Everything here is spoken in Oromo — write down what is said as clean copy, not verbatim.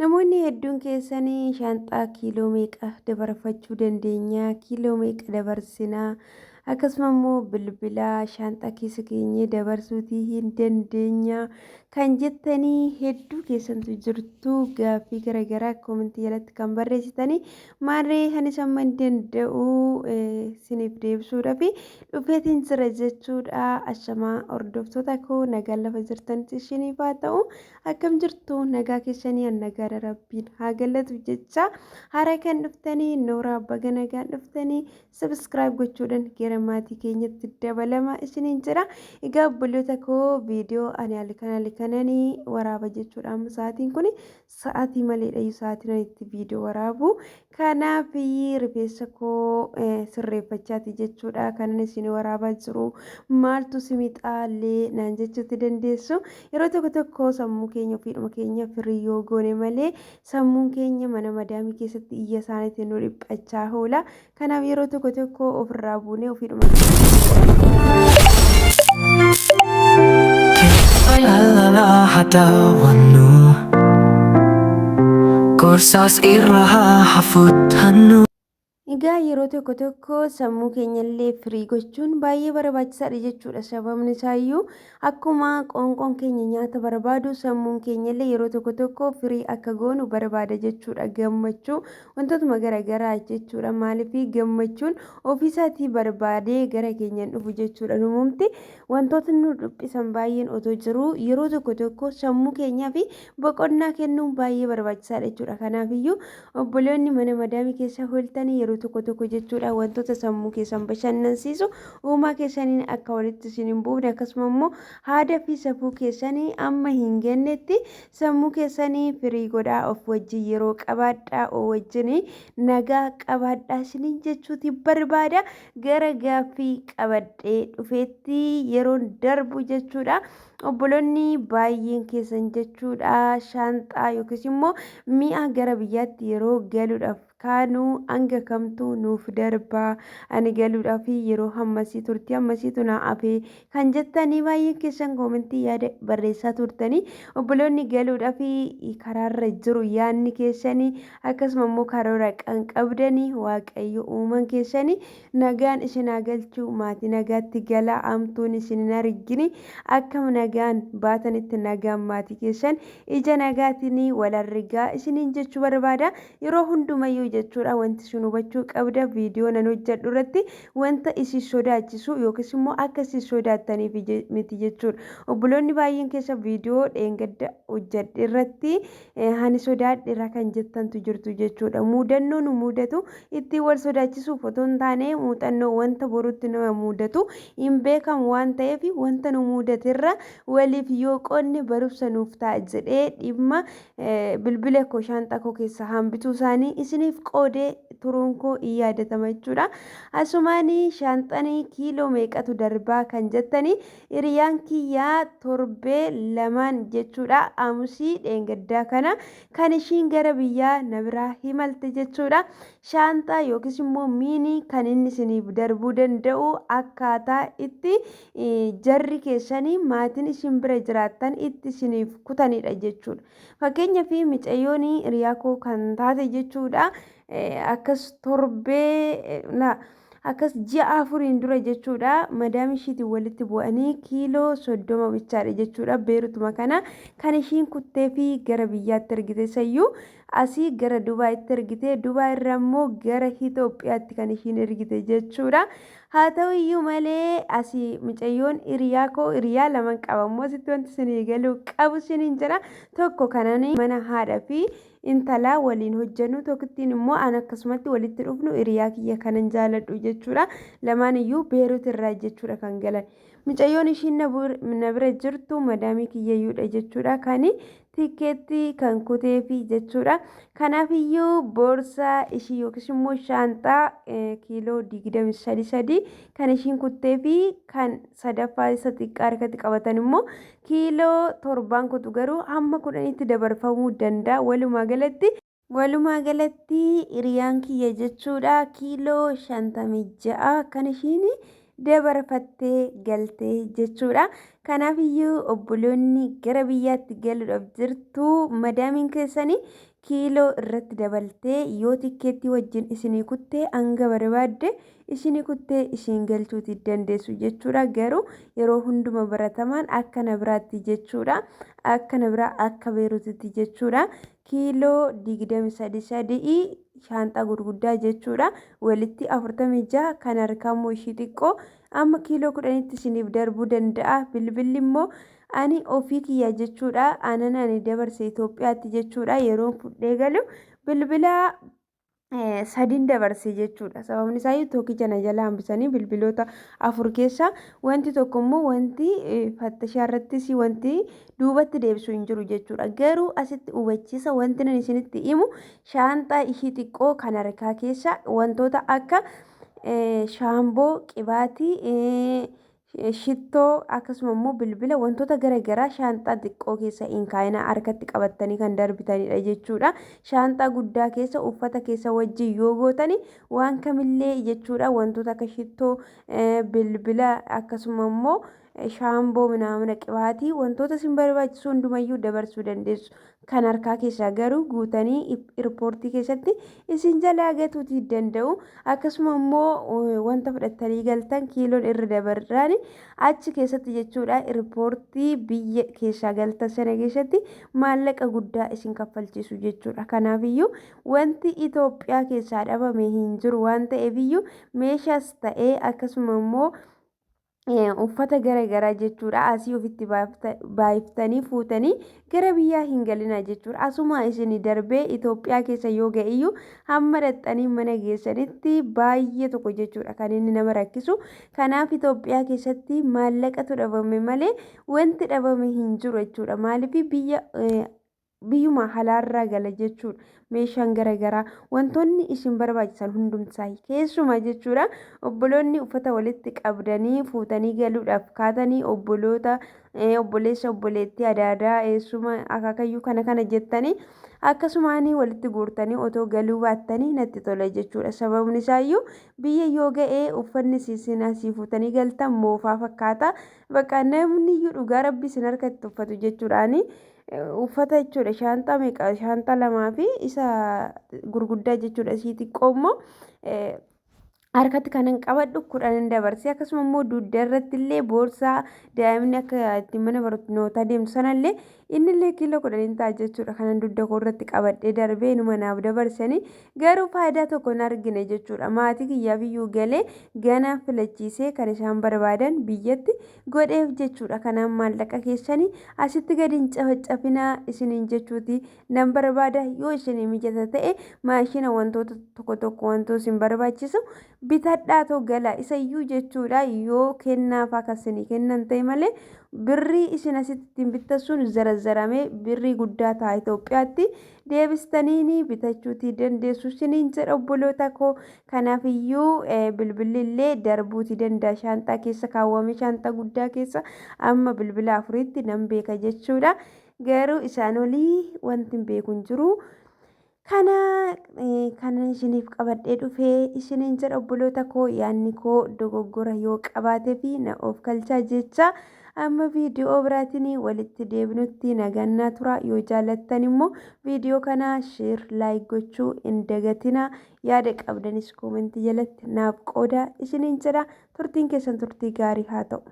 Namoonni hedduun keessanii shaanxaa kiiloo meeqa dabarfachuu dandeenya? Kiiloo meeqa dabarsinaa? Akkasuma immoo bilbila shaanxaa keessa keenyee dabarsuutii hin dandeenya kan jettanii hedduu keessantu jirtu gaaffii garaagaraa koomentii jalatti kan barreessitanii maarree anis amma hin danda'u isiniif deebisuudhaaf dhufeetiin jira jechuudha. Ashamaa hordoftoota koo nagaan lafa jirtanitti isiniif haa ta'u. Akkam jirtu nagaa keessanii an nagaadha rabbiin haa galatu jecha hara kan dhuftanii nooraa baga nagaan dhuftanii subscribe gochuudhaan gara maatii keenyatti dabalama isiniin jedha. Egaa obboloota koo viidiyoo ani halkan halkananii waraaba jechuudha. Amma sa'aatiin kun sa'aatii maleedha sa'aatiin ani itti viidiyoo waraabu. Kanaaf rifeensa koo sirreeffachaati jechuudha kanan isin waraabaa jiru. Maaltu si mixaallee naan jechuutti dandeessu. Yeroo tokko tokko sammuu keenya ofiidhuma keenya firii yoo goone malee sammuun keenya mana madaamii keessatti iyya isaaniitiin nu dhiphachaa oola. Kanaaf yeroo tokko tokko ofirraa buunee ofiidhuma Gorsaas irra haa hafuttannu. Egaa yeroo tokko tokko sammuu keenyallee firii gochuun baay'ee barbaachisaadha jechuudha. Sababni isaayyuu akkuma qoonqoon keenya nyaata barbaadu sammuun keenyallee yeroo tokko tokko firii akka goonu barbaada jechuudha. Gammachuu wantootuma garaagaraa jechuudha. Maaliif gammachuun ofiisaatii barbaadee gara keenyaan dhufu jechuudha. Numumti wantootni nu dhiphisan baay'een otoo jiruu yeroo tokko tokko sammuu keenyaa fi boqonnaa kennuun baay'ee barbaachisaadha jechuudha. Kanaafiyyuu obboloonni mana madaamii keessa ooltanii yeroo tokko tokko jechuudha wantoota sammuu keessan bashannansiisu uumaa keessaniin akka walitti isin hin buufne akkasuma immoo haada fi safuu keessanii amma hin gennetti sammuu keessanii firii godhaa of wajjin yeroo qabaadhaa of wajjin nagaa qabaadhaa isiniin jechuuti barbaada gara gaaffii qabadhee dhufeetti yeroon darbu jechuudha obboloonni baay'een keessan jechuudha shaanxaa yookiis immoo mi'a gara biyyaatti yeroo galuudhaaf kaanuu hanga kamtu nuuf darba ani galuudhaaf yeroo hammasii turtii hammasiitu naa hafe kan jettanii baay'een keessan koomentii yaada barreessaa turtanii obboloonni galuudhaaf karaarra jiru yaadni keessanii akkasuma immoo karoora kan qabdanii waaqayyo uuman keessanii nagaan isin haa galchuu maatii nagaatti galaa hamtuun isin hin argini akkam nagaan baatanitti nagaan maatii keessan ija nagaatiin wal argaa isiniin jechuu barbaada. Yeroo hundumayyuu jechuudha wanti isin hubachuu qabda viidiyoo nan hojjedhu irratti wanta isin sodaachisu yookiis immoo akka isin sodaattaniif miti jechuudha. Obboloonni baay'een keessa viidiyoo dheengadda hojjedhe irratti ani sodaadheera kan jettantu jirtu jechuudha. Muudannoo nu mudatu ittiin wal sodaachisuuf otoo hin taane muuxannoo wanta borutti nama mudatu hin beekamu waan ta'eef wanta nu mudaterra waliif yoo qoodne barumsa nuuf ta'a jedhee dhimma bilbila koo shaanxaa koo keessaa hambisuu isaanii isiniif qoodee turuun koo in yaadatama jechuudha. Asumaanii shaanxanii kiiloo meeqatu darbaa kan jettanii hiriyaan kiyyaa torbee lamaan jechuudha. Amusii dheengaddaa kana kan ishiin gara biyyaa na biraa himalte jechuudha. Shaanxaa yookiis immoo miinii kan inni isiniif darbuu danda'u akkaataa itti jarri keessanii maatiin isin bira jiraattan itti isiniif kutanidha jechuudha. Fakkeenyaaf micayyoon hiriyaa koo kan taate jechuudha. Akkas torbee akkas ji'a afuriin dura jechuudha madaam ishiitiin walitti bu'anii kiiloo 30 bichaadha jechuudha beerutuma kana kan ishiin kuttee fi gara biyyaatti ergite sayyuu asii gara Dubaayitti ergite Dubaay irraa immoo gara Itoophiyaatti kan ishiin ergite jechuudha. Haa ta'u iyyuu malee asii micayyoon hiriyaa koo hiriyaa laman qaba immoo asitti wanti isinii galuu qabu isiniin jedha. Tokko kanan mana haadha fi intalaa waliin hojjennu tokkittiin immoo an akkasumatti walitti dhufnu hiriyaa kiyya kanan jaaladhu jechuudha. Lamaan iyyuu Beerut irraa jechuudha kan galan. Micayyoon ishiin na bira jirtu madaamii kiyyayyuudha jechuudha. Kan tikkeetti kan kuteefi jechuudha. Kanaafiyyuu boorsaa ishii yookiis immoo shaanxaa kiiloo 23 sadii kan ishiin kutteefi kan sadaffaa isa xiqqaa harkatti qabatan immoo kiiloo torbaan kutu garuu hamma 10tti dabarfamuu danda'a. Walumaa galatti Walumaa galatti hiriyaan kiyya jechuudha kiiloo 56 kan ishiin Dabarfattee galtee jechuudha. Kanaafiyyuu obboloonni gara biyyaatti galuudhaaf jirtu, madaamiin keessanii kiiloo irratti dabaltee yoo tikkeettii wajjin isinii kuttee, hanga barbaadde isinii kuttee isin galchuuti dandeessu jechuudha. Garuu yeroo hunduma baratamaan akka na biraatti jechuudha. Akka na biraa akka Beerutitti jechuudha. Kiiloo 33 shaanxaa gurguddaa jechuudha. Walitti 46, kan harkaa immoo ishii xiqqoo amma kiiloo 10tti isiniif darbuu danda'a. Bilbilli immoo ani ofii kiyya jechuudha. Anan ani dabarse Itoophiyaatti jechuudha. Yeroo fudhee galu bilbila sadiin dabarse jechuudha. Sababni isaa tokkicha na jala hambisanii bilbiloota afur keessa wanti tokko immoo wanti fattashaa irrattis wanti duubatti deebisu hin jiru jechuudha. Garuu asitti hubachiisa wanti nan isinitti himu, shaanxaa ishii xiqqoo kan harkaa keessa wantoota akka shaamboo, qibaatii, shittoo, akkasuma immoo bilbila, wantoota garaagaraa shaanxaa xiqqoo keessa hin kaa'ina, harkatti qabattanii kan darbitanidha jechuudha. Shaanxaa guddaa keessa uffata keessa wajjin yoo gootani waan kamillee jechuudha, wantoota akka shittoo, bilbila, akkasuma immoo shaamboo, minaamina, qibaatii, wantoota isin barbaachisu hundumayyuu dabarsuu dandeessu. Kan harkaa keessaa garuu guutanii irpoortii keessatti isin jalaa gatuutii danda'u. Akkasuma immoo wanta fudhattanii galtan kiiloon irra dabarraan achi keessatti jechuudha, irpoortii biyya keessaa galtan sana keessatti maallaqa guddaa isin kaffalchiisu jechuudha. Kanaafiyyuu wanti Itoophiyaa keessaa dhabame hin jiru waan ta'eefiyyuu, meeshaas ta'ee akkasuma immoo uffata garaagaraa jechuudha, asii ofitti baay'iftanii fuutanii gara biyyaa hin galina jechuudha. Asuma isin darbee Itoophiyaa keessa yoo ga'e iyyuu hamma dhaxxanii mana geessanitti baay'ee tokko jechuudha kan inni nama rakkisu. Kanaaf Itoophiyaa keessatti maallaqatu dhabame malee wanti dhabame hin jiru jechuudha. Maaliif biyya biyyuma halaarraa gala jechuudha. Meeshaan garaagaraa, wantoonni isin barbaachisan hundumtisaa keessumaa jechuudha. Obboloonni uffata walitti qabdanii fuutanii galuudhaaf kaatanii, obboloota, obboleessa, obboleettii, adaadaa, eessuma, akaakayyuu kana kana jettanii akkasumaan walitti guurtanii otoo galuu baattanii natti tola jechuudha. Sababni isaayyuu biyya yoo ga'ee uffanni isin asii fuutanii galtan moofaa fakkaata. Bakka namni iyyuu dhugaa rabbi isin harkatti uffatu jechuudhaani. Uffata jechuudha, shaanxaa meeqa, shaanxaa lamaa fi isa gurguddaa jechuudha. Isii xiqqoo immoo harkatti kanan qabadhu 10 dabarse. Akkasuma immoo dugda irratti illee boorsaa daa'imni akka ittiin mana barnootaa deemtu sanallee innillee kiiloo 10 ta'a jechuudha. Kanan dugda koo irratti qabadhee darbee inuma naaf dabarsanii garuu faayidaa tokko hin argine jechuudha. Maatii kiyyaaf iyyuu galee gana filachiisee kan isaan barbaadan biyyatti godheef jechuudha. Kanaaf maallaqa keessanii asitti gadi hin cafacafinaa isiniin jechuuti nan barbaada. Yoo isinii mijata ta'e maashina, wantoota tokko tokko, wantoota isin barbaachisu bitadhaa too gala isayyuu jechuudha. Yoo kennaaf akkasinii kennan ta'e malee birrii isin asitti ittiin bittan sun zarazzaramee birrii guddaa ta'a, Itoophiyaatti deebistanii bitachuutii dandeessu isiniin jedha, obboloota koo. Kanaaf iyyuu bilbilli illee darbuutii danda'a, shaanxaa keessa kaawwamee, shaanxaa guddaa keessa amma bilbila afuriitti nan beeka jechuudha. Garuu isaan olii wanti hin beeku hin jiru. Kana kana isiniif qabadhee dhufee isiniin jedha, obboloota koo. Yaadni koo dogoggora yoo qabaatee fi na of kalchaa jecha, amma viidiyoo biraatiin walitti deebinutti nagannaa tura. Yoo jaallattan immoo viidiyoo kana share, like gochuu hin dagatina. Yaada qabdanis koomentii jalatti naaf qooda isiniin jedha. Turtiin keessan turtii gaarii haa ta'u.